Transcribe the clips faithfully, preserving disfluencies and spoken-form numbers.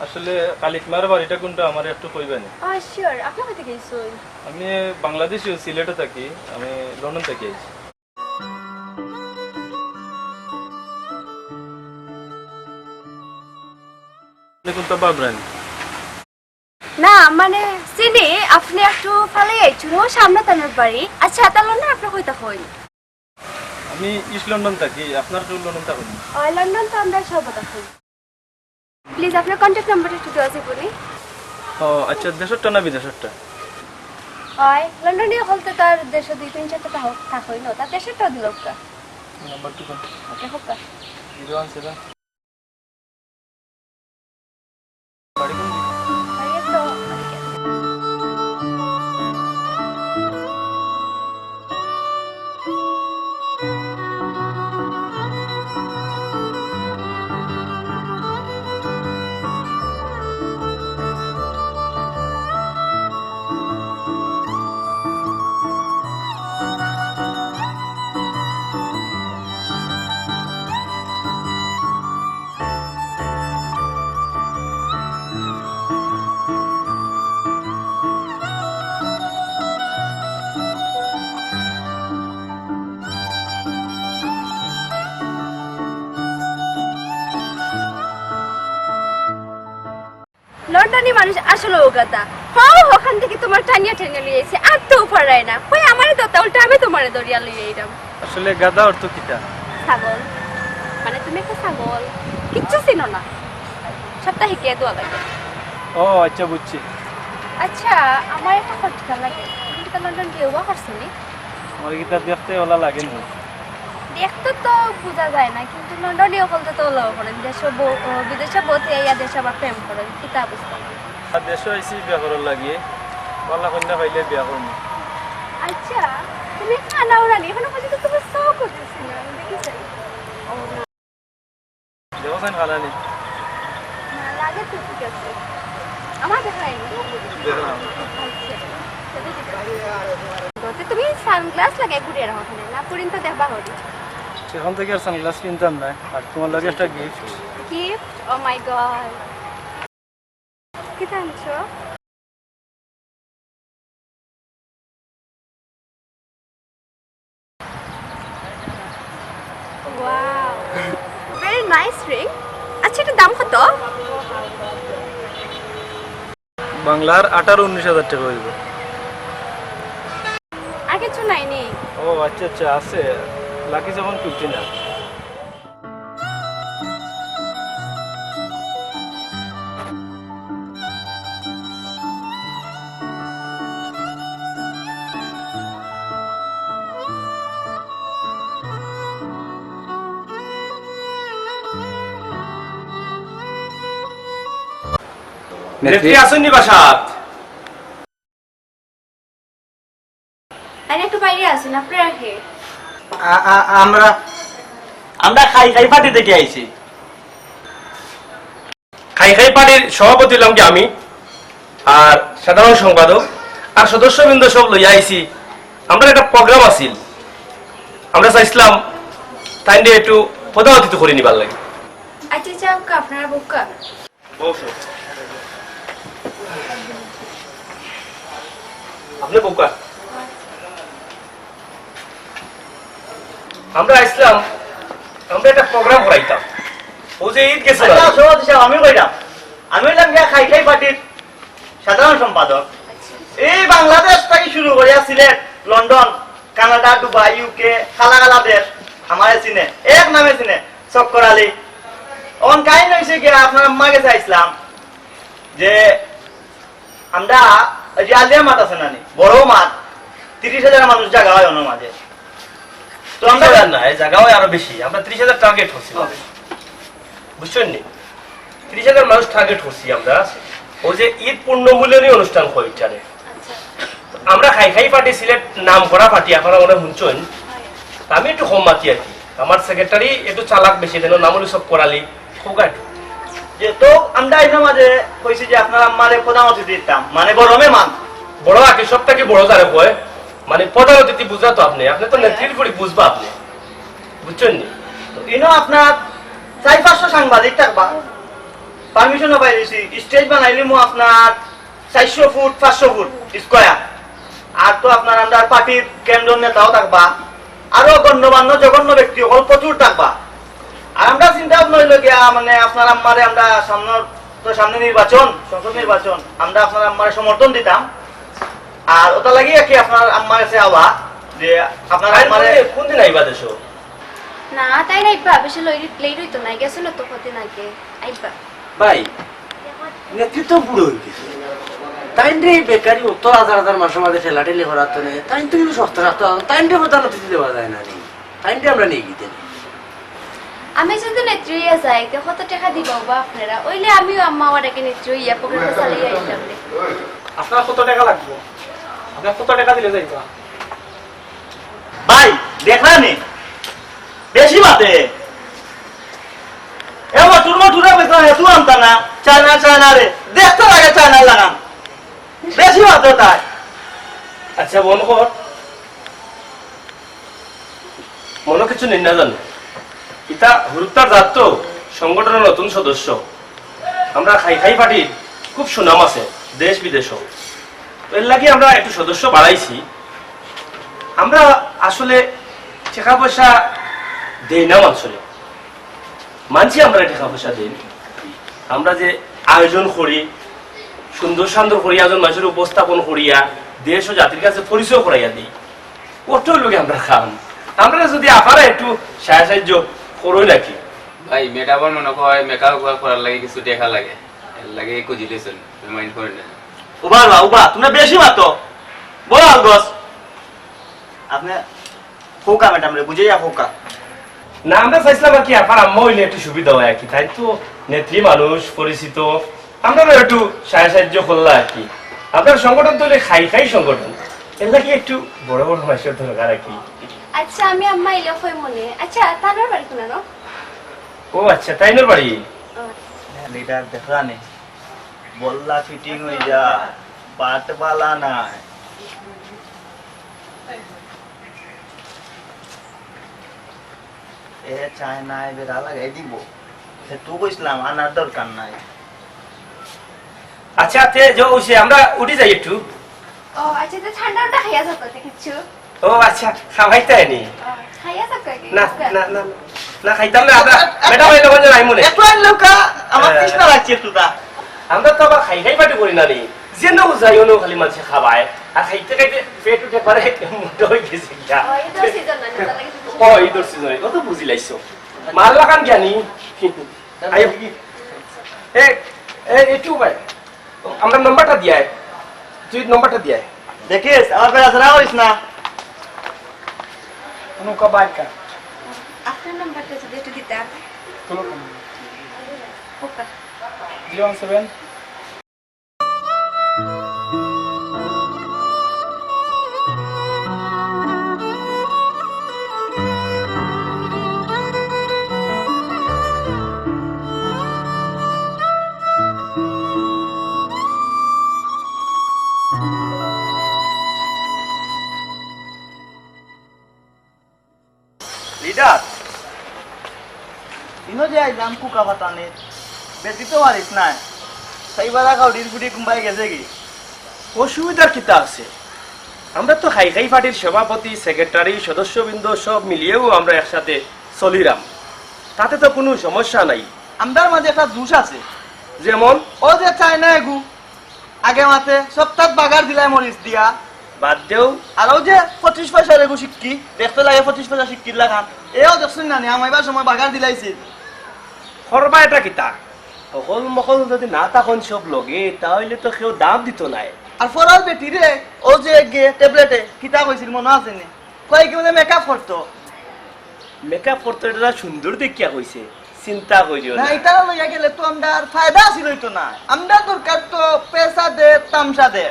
আসলে কালিকমার বাড়িটা কোনটা আমারে একটু কইবা নি? আহ, শিওর। আপনি কোথা থেকে আইছেন? আমি বাংলাদেশি, সিলেটে থাকি। আমি লন্ডন থাকি আইছি। আপনি কোনটা ভাবলেন? না, মানে, চিনি, আপনি একটু ফালাই আইছুন, ও সামনে তানোর বাড়ি। আচ্ছা, তা লন্ডন আপনি কইতা কই? আমি ইস্ট লন্ডন থাকি, আপনার তো লন্ডন থাকেন। ওই লন্ডন তো আমরা সর্বদা কই। প্লিজ, আপনার কন্ট্যাক্ট নাম্বারটা একটু দেওয়া যাবে নি? ও আচ্ছা, দেশরটা না বিদেশরটা? ওই লন্ডনে হলতে তার দেশে দুই তিন চারটা থাকই না, তার দেশরটাও দিল। নাম্বার টু কোন? ওকে, হোক। Zero one seven. বাড়ি কোন দিকে? বাড়ি তো লন্ডনি মানুষ আসলে ও গাধা। হও, ওখান থেকে তোমার টানিয়া টানিয়া লই আইছে, আর তো পারায় না। কই আমারে দতা, উল্টা আমি তোমারে দরিয়া লই আইরাম। আসলে গাধা অর্থ কিতা? ছাগল। মানে তুমি একটা ছাগল, কিচ্ছু চিনো না। সপ্তাহে কে দোয়া লাগে? ও আচ্ছা, বুঝছি। আচ্ছা, আমার একটা খটকা লাগে। তুমি কি লন্ডন বিয়া করছো নি? আমার কিতা দেখতে ওলা লাগে নি? দেখতে তো বুঝা যায় না, কিন্তু লন্ডনি অকল তো ওলা করেন। দেশে বউ, ও, বিদেশে বউ থাকি আইয়া দেশে আবার প্রেম করেন। কিতা অবস্থা? আর দেশে আইছি বিয়া করার লাগি। বালা কইন্যা পাইলে বিয়া করমু। আচ্ছা, তুমি কানা উড়ানি, এখনো পর্যন্ত তোমার শখ করতেছি না, আমি দেখি চাই। দেখো চাইন কানা নি। না, লাগে তো ঠিক আছে। আমার দেখা হয়নি। দেখো না। আচ্ছা, সেটা ঠিক আছে। তো তুমি সানগ্লাস লাগাই ঘুরে রাখো কেনে? না, পুরিন তো দেখবা হরি। সেখান থেকে আর সানগ্লাস কিনতাম না। আর তোমার লাগে একটা gift. Gift? Oh my God। কিতা আনছো? Wow, very nice ring। আচ্ছা, এটার দাম কত? বাংলার আঠারো উনিশ হাজার টাকা অইবো। আর কিছু নাই নি? ও আচ্ছা আচ্ছা, আছে, লাকি সেভেন ফিফটি না। নেত্রী আছইন নি বাসাত? আরে, একটু বাইরে আসুন, আপনারা কে? আ-, আ-, আমরা, আমরা খাই খাই পার্টি থেকে আইছি। খাই খাই পার্টির সভাপতি অইলাম কি আমি, আর সাধারণ সম্পাদক, আর সদস্যবৃন্দ সব লইয়া আইছি। আমরা একটা প্রোগ্রাম আছিল, আমরা চাইছিলাম তাইন একটু প্রধান অতিথি করে নিবার লাগি। আচ্ছা, আচ্ছা, আক্কা, আপনারা বউক্কা। বসো। আপনি বউক্কা। আমরা আইছিলাম, আমরা একটা প্রোগ্রাম করাইতাম। ও যে ঈদ গেছে না? আচ্ছা, সভাপতি সাহেব, আমি কইরাম। আমি অইলাম গিয়া খাই খাই পার্টির সাধারণ সম্পাদক। এই বাংলাদেশ থাকি শুরু করিয়া Sylhet, London, Canada, Dubai, UK, কালা কালা দেশ, আমারে চিনে, এক নামে চিনে, চক্কর আলী। অখন কাহিনী অইছে গিয়া, আপনার আম্মার গেছে আইছিলাম যে আমরা ওই যে আলিয়া মাত আছে না নি, বড় মাত, তিরিশ হাজার মানুষ জাগা অয় অনর মাঝে। তো আমরা তিরিশ হাজার না, এই জাগা অয় আরো বেশি। আমরা তিরিশ হাজার টার্গেট করছি, বুঝছইন নি? তিরিশ হাজার মানুষ টার্গেট করছি আমরা। ওই যে ঈদ পূর্ণ মিলনী অনুষ্ঠান কয় ইটারে। আমরা খাই খাই পার্টি সিলেট নাম করা পার্টি, আপনারা মনে হুনছইন। আমি একটু কম মাতি আর কি। আমার সেক্রেটারি একটু চালাক বেশি, যেন নাম অইলো চক্কর আলী। খোকা একটু। যে তো আমরা আইনা মাঝে কইছি যে আপনার আম্মারে প্রধান অতিথি দিতাম, মানে বড় মেহমান। বড় আগে সব থাকি বড় যারে কয়, মানে প্রধান অতিথি বুঝরা তো আপনি, আপনি তো নেত্রীর পরি বুঝবা আপনি, বুঝছইন নি? তো ইনো আপনার চার পাঁচশো সাংবাদিক থাকবা। পারমিশনও পাই দিছি, স্টেজ বানাইলিমু আপনার চাইরশো ফুট, পাঁচশো ফুট স্কয়ার। আর তো আপনার আমরার পার্টির কেন্দ্রর নেতাও থাকবা, আরো গণ্যমান্য জঘন্য ব্যক্তি অকল প্রচুর থাকবা। আর আমরার চিন্তা ভাবনা অইলো গিয়া, মানে, আপনার আম্মারে আমরা সামনের, তো সামনে নির্বাচন, সংসদ নির্বাচন, আমরা আপনার আম্মারে সমর্থন দিতাম। আর ওটা লাগিয়া কি আপনার আম্মার কাছে আওয়া, যে আপনার তাই আম্মারে বলে কোন দিন আইবা দেশো? না, তাই না, আইবা, বেশি লই-, লেট অইতো না, গেছে না তো কদিন আগে, আইবা। ভাই, নেতৃত্ব বুড়ো অই গেছে। তাইনরে এই বেকারি অত হাজার হাজার মাসে মাঝে ঠেলাঠেলি করার তো নেই। তাইন তো কিন্তু সস্তা রাখতে পারো। তাইনরে প্রধান অতিথি দেওয়া যায় না নি। তাইনরে আমরা নিয়ে গিতে নি। আমি যদি নেত্রী অইয়া যাই, তে কত টেকা দিবা বা আপনারা? অইলে আমিও আম্মা ওরাকে নেত্রী অইয়া পকেট চালিয়ে আইতাম রে। আপনার কত টেকা লাগবো? আপনার কত টেকা দিলে যাইবা? ভাই, দেখরা নি? বেশি মাতে। এ মটুর মটুরে বেচা হে, তুই আনতা না। চায়না, চায়না রে। দেখতে লাগে চায়না লাগান। বেশি মাতে তাই। আচ্ছা, বন্ধ কর। মনো কিছু নেই না জানো। ইতা হুরুতার জাত তো, সংগঠনের নতুন সদস্য। আমরা খাই খাই পার্টির খুব সুনাম আছে দেশ বিদেশও। তো এর লাগি আমরা একটু সদস্য বাড়াইছি। আমরা আসলে টেকা পয়সা দেই না মানষরে, মানষে আমরারে টেকা পয়সা দেইন। আমরা যে আয়োজন করি, সুন্দর সুন্দর করি আয়োজন মানষরে উপস্থাপন করিয়া দেশ ও জাতির কাছে পরিচয় করাইয়া দেই, ওটার লগে আমরা খাম। আমরা যদি আপারে একটু সাহায্য করই নাকি? ভাই, ম্যাডামর মনে হয় মেকআপ করার লাগি কিছু টেকা লাগে, এর লাগি খুঁজিলিছইন, মাইন্ড করেন না। উবা রে বা, উবা, তুমরা বেশি মাতো। বড় আলগস। আপনে কউক্কা ম্যাডামরে, বুঝাইয়া কউক্কা। না, আমরা চাইছিলাম আর কি, আপার আম্মা অইলে একটু সুবিধা অয় আর কি। তাইন তো নেত্রী মানুষ, পরিচিত, আমরারে একটু সাহায্য করলা আর কি। আপনার সংগঠন তো অইলে খাই খাই সংগঠন, এর লাগি একটু বড় বড় মানষর দরকার আর কি। আচ্ছা, আমি আম্মা আইলে কইমুনে। আচ্ছা, তানর বাড়ি কুনানো? ও আচ্ছা, তাইনর বাড়ি। ও। লিডার দেখরা নি, বল্লা ফিটিং অই যা, বাট বালা নাই। এ চায় না, এ বেড়া লাগাই দিব। সে তো কইছিলাম, আনার দরকার নাই। আচ্ছা, তে যে অইছে, আমরা উঠি যাই একটু। ও, আচ্ছা, তে ঠান্ডা ঠান্ডা খাইয়া যাও তো, তে কিচ্ছু। ও, আচ্ছা, খাওয়াইতে আইনি। ও, খাইয়া যাও কই? না, না, না, না, খাইতাম না, আমরা, ম্যাডাম, এই দোকানে যাই মনে। একটু আনলেও কা, আমার হ্যাঁ। তৃষ্ণা লাগছে একটু তা। আমরা তো আবার খাই খাই পার্টি করি না নি। যেন যাই, অনো খালি মানষে খাবায়। আর খাইতে খাইতে পেট উঠে পারে, মোটা অই গেছে গিয়া। ও, ঈদর সিজন না, ঈদর লাগে কিছু ও, ঈদর সিজন, ও তো বুঝি লাইছো। মাল লাগান জ্ঞানী। আইও। এ, এ, একটু ভাই। আমরা নম্বরটা দিয়াই। তুই নম্বরটা দিয়াই। দেখিস, আমার বেড়া ছাড়া করিস না। নৌকা বাইর কর। আপনার নাম্বারটা যদি একটু দিতা। তুলো কেন? ওকা। Zero one seven. লিডার, ইনো যে আইলাম কুকা ফাতানি, বেটি তো পারিস না। সাইবারা কাউডির ফুটি কুম্বাই গেছে কি? অসুবিধার কিতা আছে? আমরা তো খাই খাই পার্টির সভাপতি, সেক্রেটারি, সদস্যবৃন্দ সব মিলিয়েও আমরা একসাথে চলিরাম, তাতে তো কুনু সমস্যা নাই। আমরার মাঝে একটা দোষ আছে। যেমন? ও যে চায় না এগু, আগে মাতে সপ্তাহ বাগার দিলাই মরিচ দিয়া। বাদ দেও। আর ও যে পঁচিশ পয়সার এগু সিক্কি, দেখতে লাগে পঁচিশ পয়সা সিক্কির লাখান। এও দেখছইন না নি, আমাইবার সময় বাগার দিলাইছিল। করবা এটা কিতা? হকল মকল যদি না থাকইন সব লগে, তা অইলে তো কেউ দাম দিত নায়। আর ফরার বেটি রে, ও যে এগে ট্যাবলেটে কিতা কইছিল মনো আছে নি? কয় কি মানে মেকআপ করতো। মেকআপ করতো, এটা সুন্দর দেখিয়া কইছে, চিন্তা করিও না, না। ইতারা লইয়া গেলে তো আমরার ফায়দা আছিল অইতো না। আমরার দরকার তো পেশা দে, তামশা দে।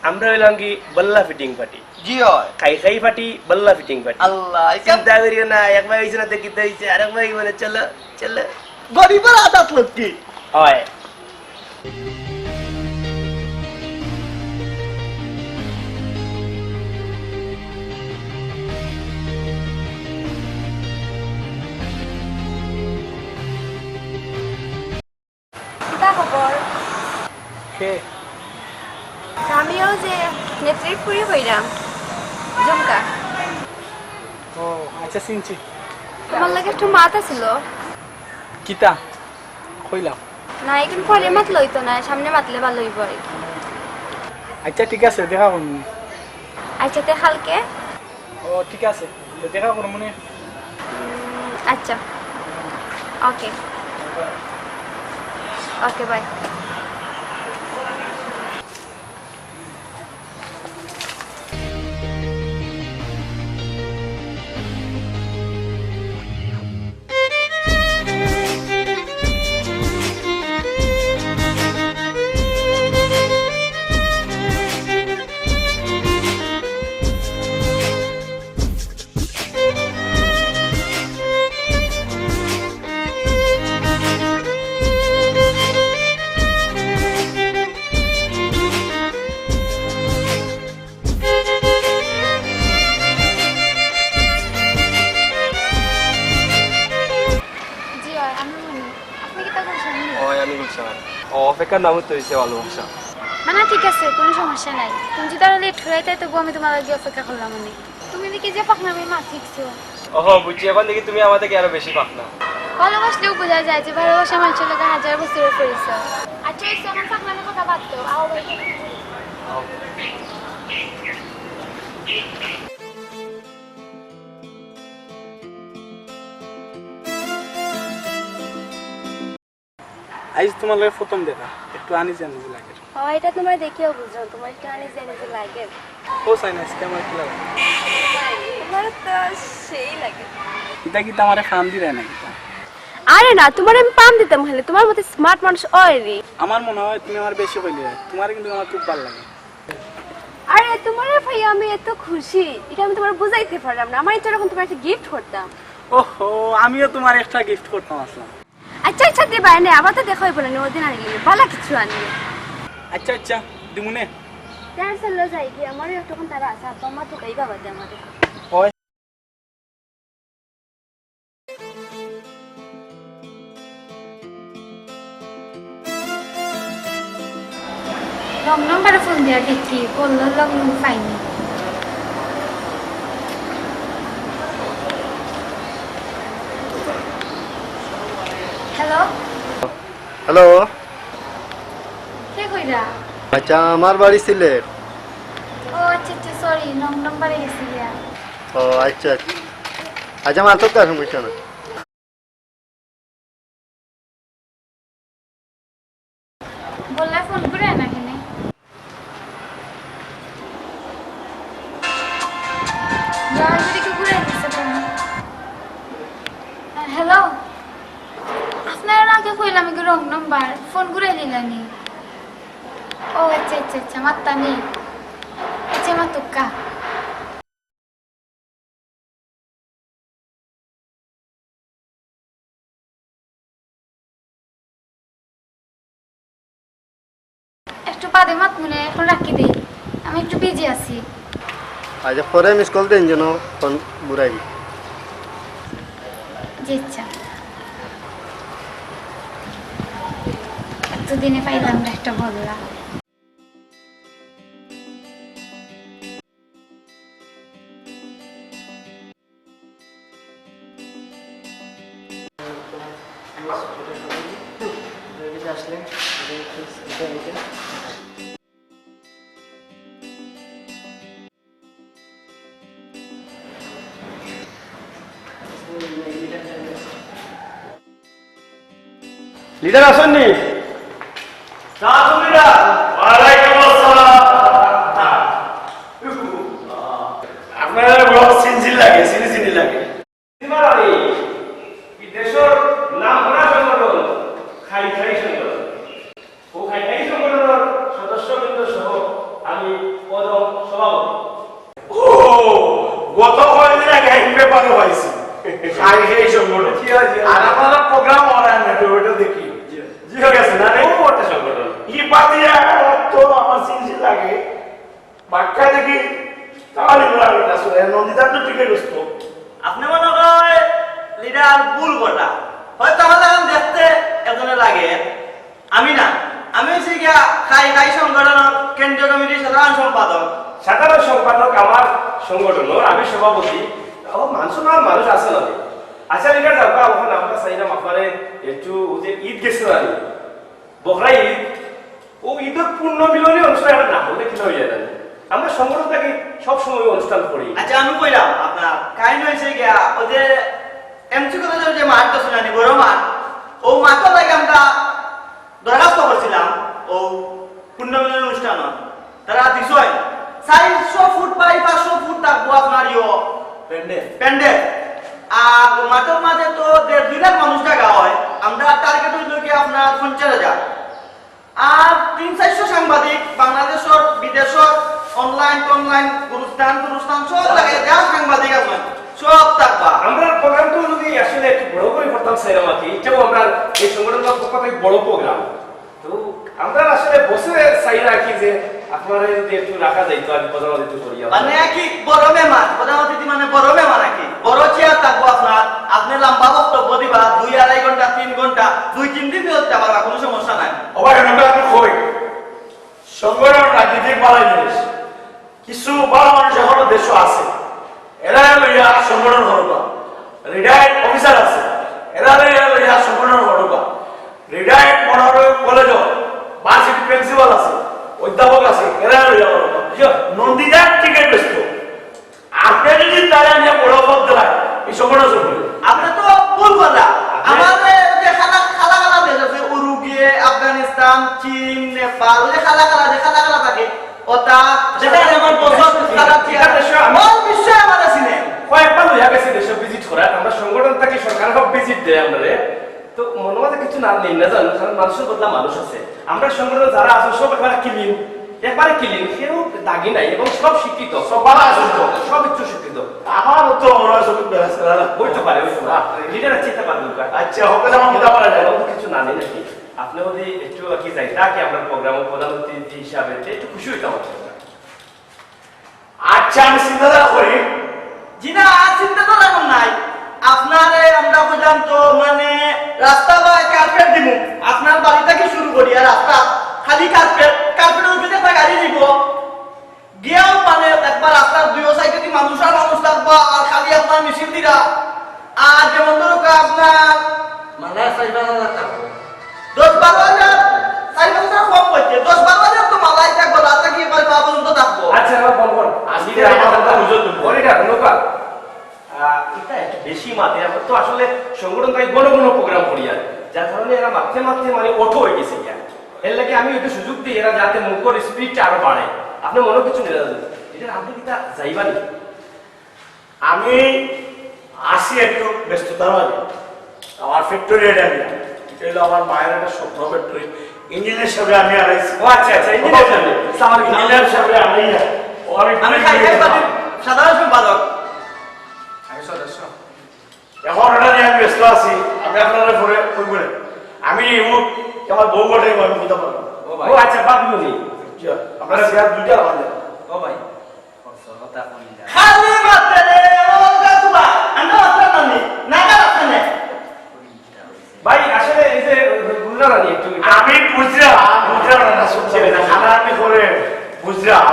আমরা অইলাম কি বল্লা ফিটিং পার্টি। জি অয়। খাই খাই পার্টি, বল্লা ফিটিং পার্টি। আল্লাহ, ইটা চিন্তা করিও না, একবার অইছে না দেখিতে অইছে, আরেকবার কি বলে, চলো, চলো। গরিবের আদাত লক্ষ্মী। অয়। কে? আমিও যে নেত্রীর ফুরি কইরাম, ঝুমকা। ও, আচ্ছা, চিনছি। তোমার লগে একটু মাত আছিল। কিতা? কইলাম। না, এখন পরে মাত লইতো না, সামনে মাতলে ভালো হইব আর কি। আচ্ছা, ঠিক আছে, দেখা করবো। আচ্ছা, তে কালকে? ও, ঠিক আছে, তো দেখা করবো নে। উম, আচ্ছা, ওকে, ওকে, বাই। জি অয়, আমি মনি। আপনি কিতা করছেন? অয়, আমি গুলশান। ও, অপেক্ষার নামই তো হইছে ভালোবাসা। না, না, ঠিক আছে, কোনো সমস্যা নাই। তুমি যদি আরো লেট করাইতায়, তবু আমি তোমার লাগি অপেক্ষা করলাম অনে। তুমি দেখি যে পাকনামি মাত শিখছো। ওহো, বুঝছি, এখন দেখি তুমি আমার থাকি আরো বেশি পাকনা। ভালোবাসলেও বোঝা যায় যে ভালোবাসা মানুষের লগে হাজার বছরের পরিচয়। আচ্ছা, অইছে, এখন পাকনামির কথা বাদ দেও, আও বাইরে। আও। আইজ তোমার লগে প্রথম দেখা, একটু আনিজ আনিজ লাগে। ও, এটা তোমার দেখিয়াউ বুঝলাম, তোমার একটু আনিজ আনিজ লাগে। ও সাইন, আজকে আমার কি লাগে? তোমার তো সেই লাগে। ইতা কিতা আমারে পাম দিরায় না কিতা? আরে না, তোমারে আমি পাম দিতাম কেনে, তোমার মতো স্মার্ট মানুষ অয়নি। আমার মনে হয় তুমি আমারে বেশি কইলিরায়, তোমারে কিন্তু আমার খুব ভালা লাগে। আরে, তোমারে পাইয়া আমি এত খুশি, এটা আমি তোমারে বুঝাইতে পারলাম না। আমার ইচ্ছা অখন তোমারে একটা গিফট করতাম। ওহো, আমিও তোমারে একটা গিফট করতাম আছলাম। আচ্ছা, আচ্ছা, দিবায় নে, আবার তো দেখা অইবো না, অউ দিন আনিলে, ভালা কিছু আনিও। আচ্ছা, আচ্ছা, দিমু নে। যার চলো যাই কি, আমারও একটুক্ষণ তারা আছে, আব্বা আম্মা তো গাইবা বাদে আমারে। অয়। রং নাম্বারে ফোন দিয়া দেখি, কল লং পাইনি। হ্যালো? হ্যালো? কে কইরা? আচ্ছা, আমার বাড়ি সিলেট। ও আচ্ছা, আচ্ছা, সরি, রং নাম্বারে গেছি গিয়া। ও আচ্ছা, আচ্ছা। আচ্ছা, মাতউক্কা, সমস্যা না। বললা ফোন করে না কেনে? জলদি একটু ঘুরে দিছে ফোন। হ্যালো, আপনারে আগে কইলাম কি রং নাম্বার, ফোন ঘুরে দিলানি। ও আচ্ছা, আচ্ছা, আচ্ছা, মাততাম নি। আচ্ছা, মাতউক্কা। একটু বাদে মাতমুনে, এখন রাখি দেই, আমি একটু বিজি আছি। আচ্ছা, পরে মিস কল দেন যেন ফোন ঘুরাই। জি আচ্ছা। এতদিনে পাইলাম না একটা বদলা। লিডার আছইন নি? সালাম আলাইকুম লিডার। ওয়ালাইকুম আসসালাম। আপনারে বড় চিনচিন লাগে, চিনি চিনি লাগে। চিনতে পারো নি? ই দেশর নাম করা সংগঠন, খাই খাই সংগঠন। অউ খাই খাই সংগঠনর সদস্যবৃন্দ সহ আমি প্রথম সভাপতি। ও, গত কয়েকদিন আগে এক পেপারে পাইছি। খাই খাই সংগঠন। জি, জি। আর আপনারা প্রোগ্রাম অনলাইনে ওইটা দেখি। জি। ঠিক আছে, না রে? ও, একটা সংগঠন। ই পাতিয়া তো আমার চিনচিন লাগে। বাক্কা দেখি, তাহলে ওরা এটা শুনে, নন্দিতার তো টিকিট আসতো। আপনি মনে হয় লিডার ভুল কথা। হয়তো আমার এখন দেখতে একজনে লাগে। আমি না, আমি হইছি গিয়া খাই খাই সংগঠনর কেন্দ্রীয় কমিটির সাধারণ সম্পাদক। সাধারণ সম্পাদক আমার সংগঠনর, আমি সভাপতি। ও, মানুষ আমার মানুষ আছে না? আচ্ছা, লিডার যাও, এখন আমরা চাইলাম আপনারে একটু, ওই যে ঈদ গেছে না, বকরা ঈদ, ও ঈদর পুণ্য মিলনী অনুষ্ঠান একটা না হলে কি হয়ে যায় না? আমরা সংগঠন থাকি সবসময় অনুষ্ঠান করি। আচ্ছা, আমি কইলাম আপনার কাহিনী হয়েছে গিয়া, ওই যে এমসি কলেজের যে মাঠ আছে না, বড় মাঠ, ও মাঠও লাগে আমরা দরখাস্ত করছিলাম, ও পুণ্য মিলনী অনুষ্ঠান, তারা দিছই চারশো ফুট বাই পাঁচশো ফুট থাকবো আপনার ইয়ো প্যান্ডেল। প্যান্ডেল। আর মাঠের মাঝে তো দেড় দুই লাখ মানুষ জাগা হয়, আমরা টার্গেট হইল কি আপনার পঞ্চাশ হাজার। আর তিন চারশো সাংবাদিক, বাংলাদেশর, বিদেশর, অনলাইন টনলাইন, গুরুস্থান টুরুস্থান, সব জায়গায় যা সাংবাদিক আছেন, সব থাকবা। আমরা প্রোগ্রামটা অনুযায়ী আসলে একটু বড় করে করতাম, স্যার, আমাকে এটাও আমরা এই সংগঠনের পক্ষ থেকে বড় প্রোগ্রাম। তো আমরা আসলে বসে চাই না কি যে আপনারা যদি একটু রাখা যাইতো, আমি প্রধান অতিথি করি আপনারা। মানে কি বড় মেহমান, প্রধান অতিথি মানে বড় মেহমান নাকি? বড় চেয়ার থাকবো আপনার, আপনি লম্বা বক্তব্য দিবা, দুই আড়াই ঘন্টা, তিন ঘন্টা, দুই তিন দিন দিতে পারবা, কোনো সমস্যা নাই। ও ভাই, ওটা আমি কই, সংগঠন রাজনীতি পালাই জিনিস। কিছু ভালো মানুষ এখনো দেশও আছে, এরা লইয়া সংগঠন করবা। রিটায়ার্ড অফিসার আছে, এরা লইয়া লইয়া সংগঠন করবা। রিটায়ার্ড মনোহর কলেজ ভার্সিটি প্রিন্সিপাল আছে, অধ্যাপক আছে, এরা লইয়া করবা। বুঝছো? নন্দিতার টিকিট বেচতো। আপনি যদি তারা নিয়ে বড় পদ দেন, এই সংগঠন চলবে। আপনি তো ভুল কথা। আপনি আমাদের যে খালা, খালা খালা দেশ আছে, উরুগুয়ে, আফগানিস্তান, চীন, নেপাল, ওই যে খালা খালা, যে খালা খালা থাকে, ওটা যেটা আমার বছর খারাপ ঠিক আছে, আমি অল বিশ্বে আমাদের সিনে। কয়েকবার লইয়া গেছি দেশে ভিজিট করার, আমরা সংগঠন থাকি সরকার সব ভিজিট দেয় আমরারে। তো মনে মধ্যে কিছু না নেই না জানো, কারণ মানুষের বদলা মানুষ আছে। আমরা সংগঠন যারা আছে সব একবারে ক্লিন, একবারে ক্লিন, কেউ দাগি নাই এবং সব শিক্ষিত। সব ভালো আছে তো? সব উচ্চ শিক্ষিত। আমার তো মনে হয় সব বেড়াচ্ছে, দাদা। হইতে পারে, হইতে পারে। লিডার আছে, এটা পারবেন। আচ্ছা, ওকে, যেমন মোটা করা যায়। এমন কিছু না নেই নাকি? আপনি যদি একটু আর কি যাইতা কি আপনার প্রোগ্রামে প্রধান অতিথি হিসাবে, তো একটু খুশি হইতাম আর কি আমরা। আচ্ছা, আমি চিন্তাধারা করি। জি না, আর চিন্তাধারা এখন নাই। আপনারে আমরা বুঝলাম তো, মানে, রাস্তা বা কার্পেট দিমু। আপনার বাড়ি থেকে শুরু করি, আর রাস্তা খালি কার্পেট, কার্পেটের উপরে একটা গাড়ি দিব। গিয়াও মানে একবার রাস্তার দুইও সাইডে দি মানুষ আর মানুষ থাকবা, আর খালি আপনার মিছিল দিরা। আর যেমন ধরো কা আপনার মালা চাইবা না থাকবো। দশ বারো হাজার, চাইবা না কম হচ্ছে, দশ বারো হাজার তো মালাই থাকবো, রাতে কি একবার পা পর্যন্ত থাকবো। আচ্ছা, এবার বল, বল। আজকে আমার কথা বুঝো তুমি। বল, এটা হলো কা? আহ, এটা একটু বেশি মাতে। আমরা তো আসলে সংগঠন তাই ঘন ঘন প্রোগ্রাম করি আর, যার কারণে এরা মারতে মারতে মানে অটো হয়ে গেছে গিয়া। এর লাগে আমি একটু সুযোগ দিই, এরা যাতে মুখর স্পিডটা আরো বাড়ে। আপনি মনে কিছু নিয়ে যাবেন, এটা আপনি কিতা যাইবানি? আমি আছি একটু ব্যস্ততার মাঝে। আমার ফ্যাক্টরি এটা আমি, এটা হলো আমার মায়ের একটা স্বপ্ন ফ্যাক্টরি। ইঞ্জিনিয়ার সাহেব আমি আড়াইছি। ও আচ্ছা, আচ্ছা, ইঞ্জিনিয়ার সাহেব। আসসালামু আলাইকুম। ইঞ্জিনিয়ার সাহেব আড়াইয়া। ও আমি আমি খাই খাই পাতি সাধারণ সম্পাদক। আমি সদস্য। এখন ওটা নিয়ে আমি ব্যস্ত আছি, আমি আপনারা পরে কইব না। আমি এই মুহূর্তে আমার বউ ঘটে আমি কথা বলবো। ও ভাই। ও আচ্ছা, বাদ দিবনি। জি, আপনারা বিয়ার দুইটা আমাদের। ও ভাই। খালি মাতে রে, ও গাতুবা, আন্ডা মাত্রা নানি, নাগা রাখা নে। ভাই, আসলে এই যে বুঝলাম না একটু। আমি বুঝলাম, বুঝলাম না, শুনছি না, খানা আমি করে বুঝলাম।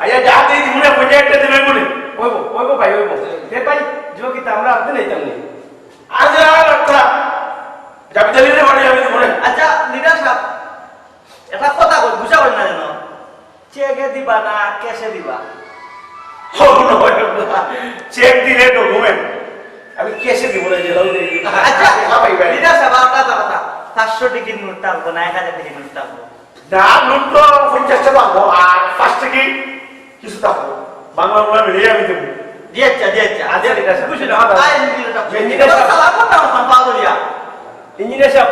আইয়া যা দিয়ে দিবনে, বুঝে একটা দিবে বলে। ওইব, ওইব ভাই, ওইব। এ ভাই, যোগিতা আমরা আপনি নিতাম নি। আজ আর একটা। যাবি দিলে রে বাড়ি, আমি দিবনে। আচ্ছা, লিডার সাহেব, এটা কথা কই, বুঝা কই না যেন। চেকে দিবা না ক্যাশে দিবা? ও, না, না। চেক দিলে ডকুমেন্ট। আমি ক্যাশে দিব না, যে হোক দিই। আচ্ছা, হ্যাঁ, ভাই, ভাই। লিডার সাহেব, আপনার কথা। পাঁচশো টিকিট নোট থাকবো না, এক হাজার টিকিট নোট থাকবো? না, নোট তো পঞ্চাশটা থাকবো, আর পাঁচ টিকিট কিছু থাকবো। বাংলা বাংলা মিলিয়ে আমি দেবো। জি আচ্ছা, জি আচ্ছা। আচ্ছা, লিডার সাহেব। খুশি না, আচ্ছা। আয়, লিডার সাহেব। লিডার সাহেব। সালাম করতে আমার পাও ধরিয়া। ইঞ্জিনিয়ার সাহেব,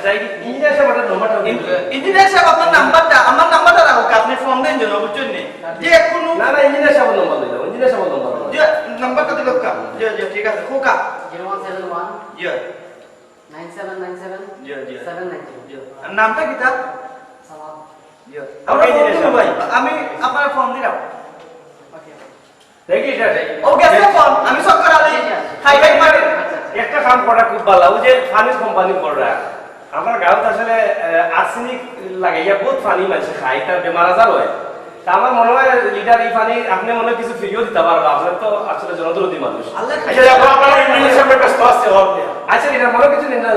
যাই কি? ইঞ্জিনিয়ার সাহেব, আপনার নাম্বারটা দিন। ইঞ্জিনিয়ার সাহেব, আপনার নাম্বারটা, আমার নাম্বারটা রাখো, আপনি ফোন দেন যেন, বুঝছেন নি? যে কোনো না, না, ইঞ্জিনিয়ার সাহেব নাম্বার দিলাম, ইঞ্জিনিয়ার সাহেব নাম্বার দিলাম। যে নাম্বারটা দিল কা? জি, জি, ঠিক আছে, খোকা। Zero one seven one. জি। Nine seven nine seven. জি, জি। Seven nine three. জি। আর নামটা কিতা? সালাম। জি। আমরা ফোন দিলাম ভাই, আমি আপনার ফোন দিলাম। ওকে। দেখি এটা, দেখি। ও গেছে ফোন, আমি চক্কর আলী, খাই খাই মারি। একটা কাম করা খুব ভালো, ওই যে ফানি কোম্পানি কররা, আমার গাঁওত আসলে, আহ, আর্সেনিক লাগাইয়া বহুত পানি মানষে খায়, তার বেমার আজার হয়। তা আমার মনে হয় লিডার এই পানি আপনি মনে হয় কিছু ফিরিয়েও দিতে পারবা, আপনার তো আসলে জনদরদি মানুষ। আল্লাহ আচ্ছা, এখন আপনারা ইঞ্জিনিয়ার সাহেবের ব্যস্ত আছে, হবে। আচ্ছা লিডার, মনে হয় কিছু নিন না।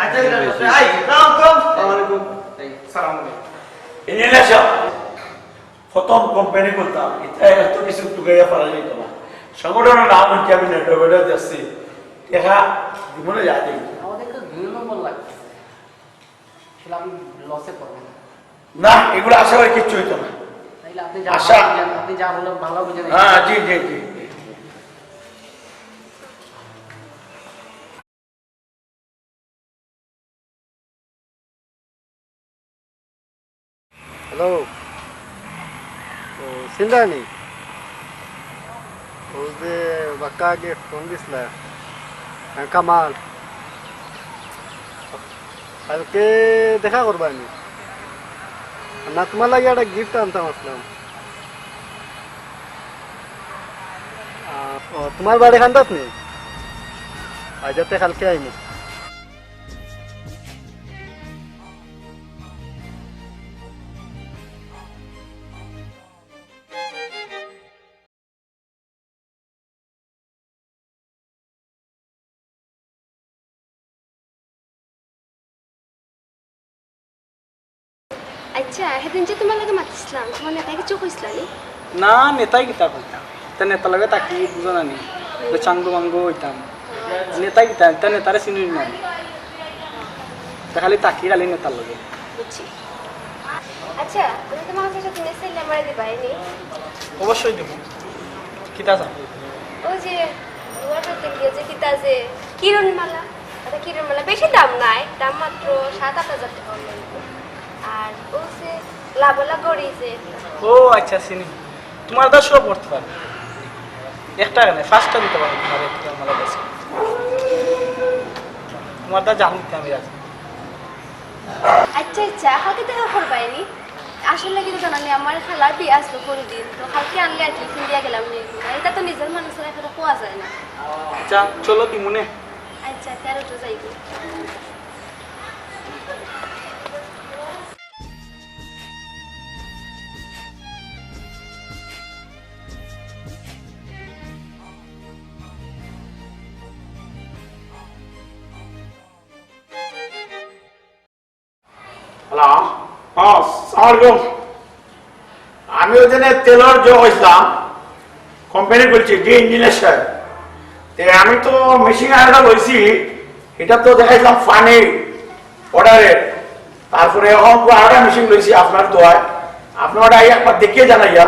আচ্ছা লিডার, আই, সালাম আলাইকুম। সালাম আলাইকুম। ইঞ্জিনিয়ার সাহেব, প্রথম কোম্পানি করতাম, এটা এত কিছু টুকাইয়া পারা যেত না। সংগঠনের নাম হচ্ছে আমি নেটো বেটা যাচ্ছি, দেখা জীবনে যা দেখি। আমাদের তো দুই নম্বর লাগবে। তাহলে আপনি লসে পড়বেন। না, এগুলো আশা করি কিচ্ছু হইতো না। তাইলে আপনি যা আশা ভালো বুঝেন, আপনি যা বলেন ভালো বুঝেন। হ্যাঁ, জি, জি, জি। হ্যালো। ও, চিনরানি? ও যে বাক্কা আগে ফোন দিছলা। হ্যাঁ, কামাল। কালকে দেখা করবানি? না, তোমার লাগি একটা গিফট আনতাম আসলাম। আহ, ও, তোমার বাড়ি কান্দাত নি? আচ্ছা, তে কালকে আইমু। আচ্ছা, সেদিন যে তোমার লগে মাতিছিলাম, তোমার নেতায় কিছু কইছিলা নি? না, নেতায় কিতা কইতাম? তা নেতার লগে থাকি, বুঝো না নি? তো চাঙ্গু মাঙ্গু হইতাম। নেতায় কিতা? তা নেতারে চিনি না। তা খালি থাকি খালি নেতার লগে। বুঝছি। আচ্ছা, আমি তোমার কাছে একটা জিনিস চাইলে আমারে দিবায় নি? অবশ্যই দেবো। কিতা চাও? ওই যে, ওয়াটার ট্যাঙ্কি যে কিতা যে, কিরণমালা। এটা কিরণমালা, বেশি দাম নাই, দাম মাত্র সাত আট হাজার টাকা অনলাইন। আর ও যে, লাভলা ঘড়ি যে। ও আচ্ছা, চিনি। তোমার দা সব করতে পারবে। একটা কেন, পাঁচটা দিতে পারবে তোমার এই কিরণমালা বেশি। তোমার দা জানতে আমি রাজি। আচ্ছা, আচ্ছা, কালকে দেখা করবায় নি? আসলে কিতা জানো নি, আমার খালার বিয়া আসলো পরদিন, তো কালকে আনলে আর কি, কিনিয়া গেলাম নি। এটা তো নিজের মানুষের এখনো কোয়া যায় না। আচ্ছা, চলো দিমুনে। আচ্ছা, তেরো তো যাইব। হ্যালো, হ্যাঁ, সালাম আলাইকুম। আমি ওই দিনে তেলর যে কইছিলাম, কোম্পানি বলছি, জি ইঞ্জিনিয়ার সাহেব। তে আমি তো মেশিন আরেকটা লইছি, এটা তো দেখাইছিলাম পানি অর্ডারে। তারপরে এখন তো আরেকটা মেশিন লইছি আপনার দোয়ায়। আপনি ওটা আইয়া একবার দেখিয়ে জানাইয়া।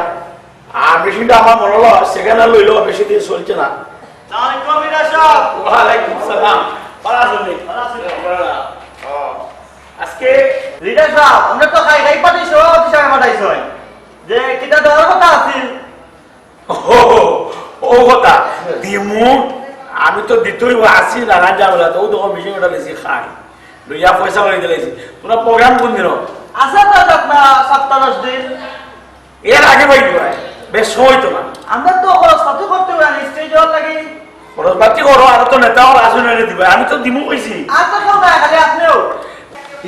আর মেশিনটা আমার মনে হলো সেকেন্ড হ্যান্ড লইলেও বেশি দিন চলছে না। সালাম আলাইকুম, লিডার সাহেব। ওয়ালাইকুম সালাম। ভালো আছেন নি? ভালো আছি। ও, আজকে লিডার সাহেব, আমরা তো খাই খাই পাঠাইছো, অফিস সাহেব পাঠাইছো। যে কিতা দেওয়ার কথা আছিল? ও, ও কথা, দিমু, আমি তো দিতই আছি, নানান ঝামেলা, তো ও দেখো মেশিন ওটা বেশি খাই। লইয়া পয়সা করে দিলাইছি। তোমরা প্রোগ্রাম কোন দিন? আছে তো আপনার সপ্তাহ দশ দিন। এর আগে ভাই ভাই, বেশ সময় তো না। আমরা তো খরচ পাতি করতে পারি, স্টেজ হওয়ার লাগে। খরচ পাতি করো, আর তো নেতা হল আসুন এনে দিবা। আমি তো দিমু কইছি। আর তো কেউ নাই, খালি আপনিও।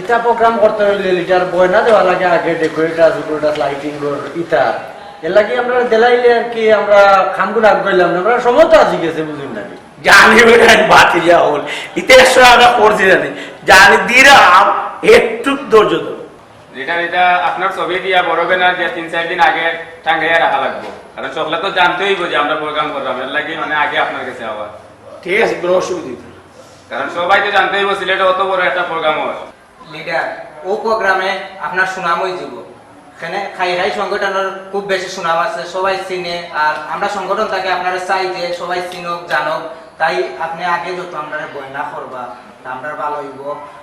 ইতা প্রোগ্রাম করতে হইলে লিডার বয়না দেওয়া লাগে আগে, ডেকোরেটার, ডেকোরেটার, লাইটিং ঘর, ইতা। এর লাগি আমরা দিলাইলে আর কি আমরা খামগুলো আগ করলাম না, আমরা সময় তো আজি গেছে, বুঝুন না। জানি বেটা, আমি বাতিজা হল। ইতে একশো টাকা করছি জানি। জানি দিরাম, একটু ধৈর্য ধরো। যেটা, যেটা আপনার ছবি দিয়া বড় ব্যানার দিয়া তিন চার দিন আগে টাঙ্গাইয়া রাখা লাগবো, কারণ সকলে তো জানতে হইব যে আমরা প্রোগ্রাম করলাম, এর লাগি মানে আগে আপনার কাছে আওয়া। ঠিক আছে, কোনো অসুবিধা নেই। কারণ সবাই তো জানতে হইব সিলেটে অত বড় একটা প্রোগ্রাম হয়। লিডার, ও প্রোগ্রামে আপনার সুনাম হয়ে যাব। এখানে খাই খাই সংগঠনের খুব বেশি সুনাম আছে, সবাই চিনে। আর আমরা সংগঠন থেকে আপনারা চাই যে সবাই চিনক, জানক। তাই আপনি আগে যত আমরা বয়না করবা, তা আমরা ভালো হইব।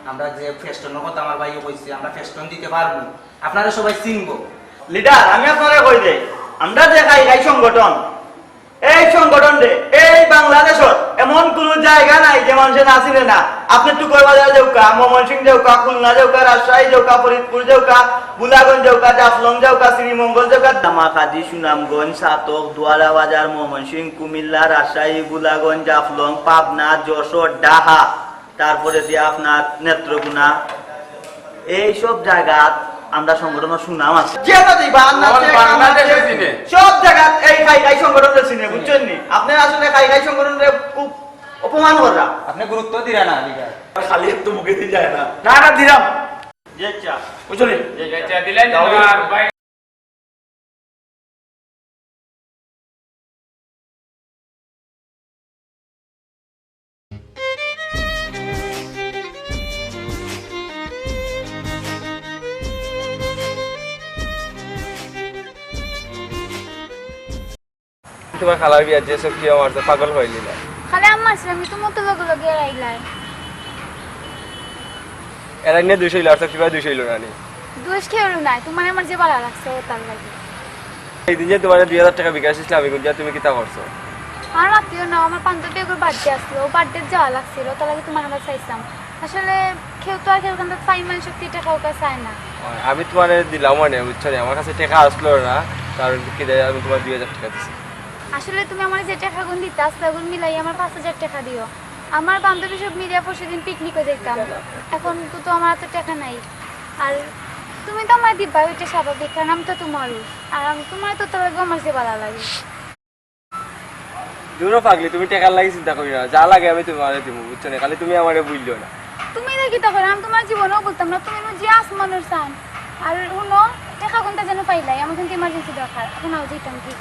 আমরা যে ফেস্টনের কথা আমার ভাইও কইছে, আমরা ফেস্টন দিতে পারবো, আপনারা সবাই চিনবো। লিডার, আমি আপনারে কই দেই, আমরা যে খাই খাই সংগঠন, এই সংগঠন রে, এই বাংলাদেশত এমন কোনো জায়গা নাই যে মানুষে না চিনে না। আপনি টুকর বাজার যাউকা, ময়মনসিংহ যাউকা, খুলনা যাউকা, রাজশাহী যাউকা, ফরিদপুর যাউকা, বুলাগঞ্জ যাউকা, জাফলং যাউকা, শ্রীমঙ্গল যাউকা, দামাকাজি, সুনামগঞ্জ, ছাতক, দুয়ারা বাজার, ময়মনসিংহ, কুমিল্লা, রাজশাহী, বুলাগঞ্জ, জাফলং, পাবনা, যশোর, ঢাকা, তারপরে দিয়া আপনার নেত্রকোনা, এইসব জায়গাত আমরা সংগঠনর সুনাম আছে। যেটা দিবা, আমরা আমার যে কাম বাংলাদেশে আছে, চিনে। সব জায়গাত এই খাই খাই সংগঠনরে চিনে, বুঝছেন নি? আপনি আসলে খাই খাই সংগঠনরে খুব অপমান কররা। আপনি গুরুত্ব দিরা না, লিডার। খালি একটু মুখে দিয়ে যায় না। না, না, দিলাম। যে চা। বুঝলি? যে চা দিলেন, তাহলে আর ভাই। তোমার খালার বিয়ার যে সব কিয়া মারছে, পাগল হইলি না? খালি আমার ছিল, আমি তো মতো লগে লগে এড়াইলাই। এরা নিয়ে দুইশো ইলার সব কিভাবে দুইশো ইলো না নি? দোষ কেউর নাই, তোমার আমার যে ভালো লাগছে, ও তার লাগে। এই দিন যে তোমার দুই হাজার টাকা বিকাশ দিছিলাম, আমি গুঞ্জা তুমি কিতা করছো? আর রাতিও না, আমার বান্ধবী এগুলো বার্থডে আসলো, ও বার্থডে যাওয়া লাগছিল, তার লাগে তোমার আমরা চাইছিলাম। আসলে কেউ তো আর কেউ কিন্তু ফাইন মান শক্তি টাকা ওকে চায় না। আমি তোমার দিলাম মানে, বুঝছো নি? আমার কাছে টাকা আসলো না, কারণ কি দেয়, আমি তোমার দুই হাজার টাকা দিছি। আসলে তুমি আমার যে টাকাগুলো দিতে আসলে, ওগুলো মিলাই আমার পাঁচ হাজার টাকা দিও। আমার বান্ধবী সব মিলিয়া পরশু দিন পিকনিকে যাইতাম, এখন তো, তো আমার তো টাকা নাই। আর তুমি তো আমার দিবা, ওইটা স্বাভাবিক, কারণ আমি তো তোমারও। আর আমি তোমার তো, তার লাগেও আমার যে ভালো লাগে। দূরও পাগলি, তুমি টাকার লাগি চিন্তা করি না, যা লাগে আমি তোমারে দিমু, বুঝছো নি? খালি তুমি আমারে ভুললেও না। তুমি যে কিতা করো, আমি তোমার জীবনেও বলতাম না, তুমি আমার যে আসমানের চান। আর হুনো, টাকা কোনটা যেন পাইলাই, আমার কিন্তু ইমার্জেন্সি দরকার, এখন আও যাইতাম কি?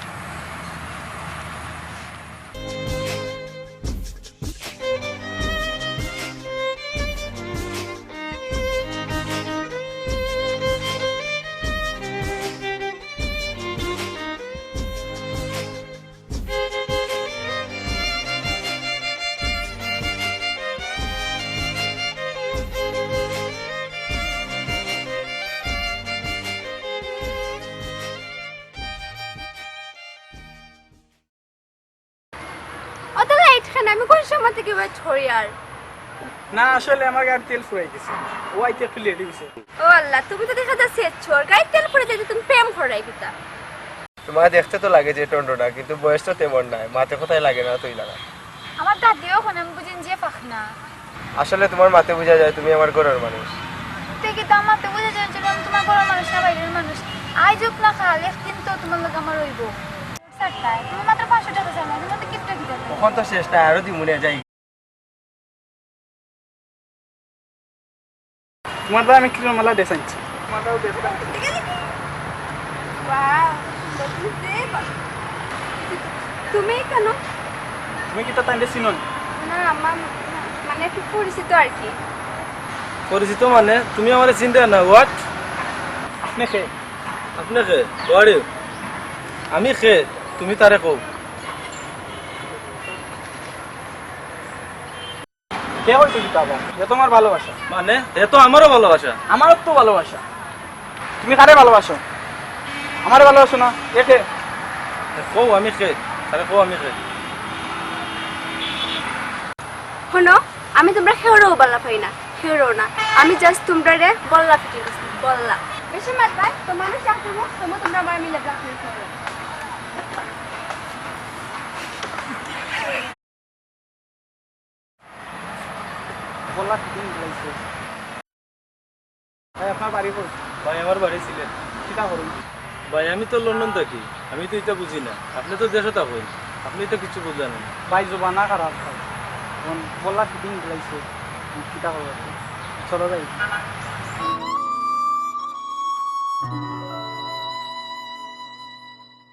অত লেট কেন? আমি কোন সময় থেকে ওয়েট করি আর? না, আসলে আমার গাড়ির তেল ফুরাই গেছে, ও আইতে একটু লেট হয়ে গেছে। ও আল্লাহ, তুমি তো দেখা যাচ্ছে চোর, গাড়ির তেল ফুরাই যাইতে তুমি প্রেম করাই দিতা। তোমার দেখতে তো লাগে যে টন্ডনা, কিন্তু বয়স তো তেমন নাই, মাতে কথায় লাগে না তুই লাগা। আমার দাদিও এখন আমি বুঝিন যে পাখনা। আসলে তোমার মাতে বুঝা যায় তুমি আমার ঘরের মানুষ। তুই কি তো আমার মাতে বুঝা যায় যে আমি তোমার ঘরের মানুষ না বাইরের মানুষ? আই যুগ না কাল একদিন তো তোমার লগে আমার হইব। স্যার, তাই তুমি মাত্র পাঁচশো টাকা চাও না, তোমার তো কিপটা কি দরকার? এখন তো শেষ, তাই আরো দিমুনে যাই। তোমার দাদা আমি কিলোর মেলা ড্রেস আনছি। Wow, সুন্দর তুমি যে বা-, তুমি কেন? তুমি কি তো তাইলে চিনো না? না, আমার মানে একটু পরিচিত আর কি। পরিচিত মানে? তুমি আমারে চিনতে না, what? আপনি কে? আপনি কে? Who are you? আমি কে? তুমি তারে কও। কে হইছে কিতা আবার? এ তো আমার ভালোবাসা। মানে, এ তো আমারও ভালোবাসা। আমারও তো ভালোবাসা। তুমি কারে ভালোবাসো? আমারে ভালোবাসো না? এ কে? এ কও আমি কে? আরে কও আমি কে? হুনো, আমি তোমরা কেউরেও বল্লা পাই না, কেউরেও না। আমি just তোমরারে বল্লা ফিটিং করছি, বল্লা। বেশি মাত ভাই, তোমার চাকরি মুখ, তুমি তোমরা আমার মিলে ব্ল্যাকমেইল করো। বল্লা ফিটিং দিলাইছে। ভাই, আপনার বাড়ি কই? ভাই, আমার বাড়ি সিলেট। কিতা করুন? ভাই, আমি তো লন্ডন থাকি, আমি তো ইতা বুঝি না। আপনি তো দেশো থাকইন, আপনি তো কিছু বুঝেন না। ভাই, জমানা খারাপ ভাই। এখন বল্লা ফিটিং দিলাইছে, কিতা করবো? চলো যাই।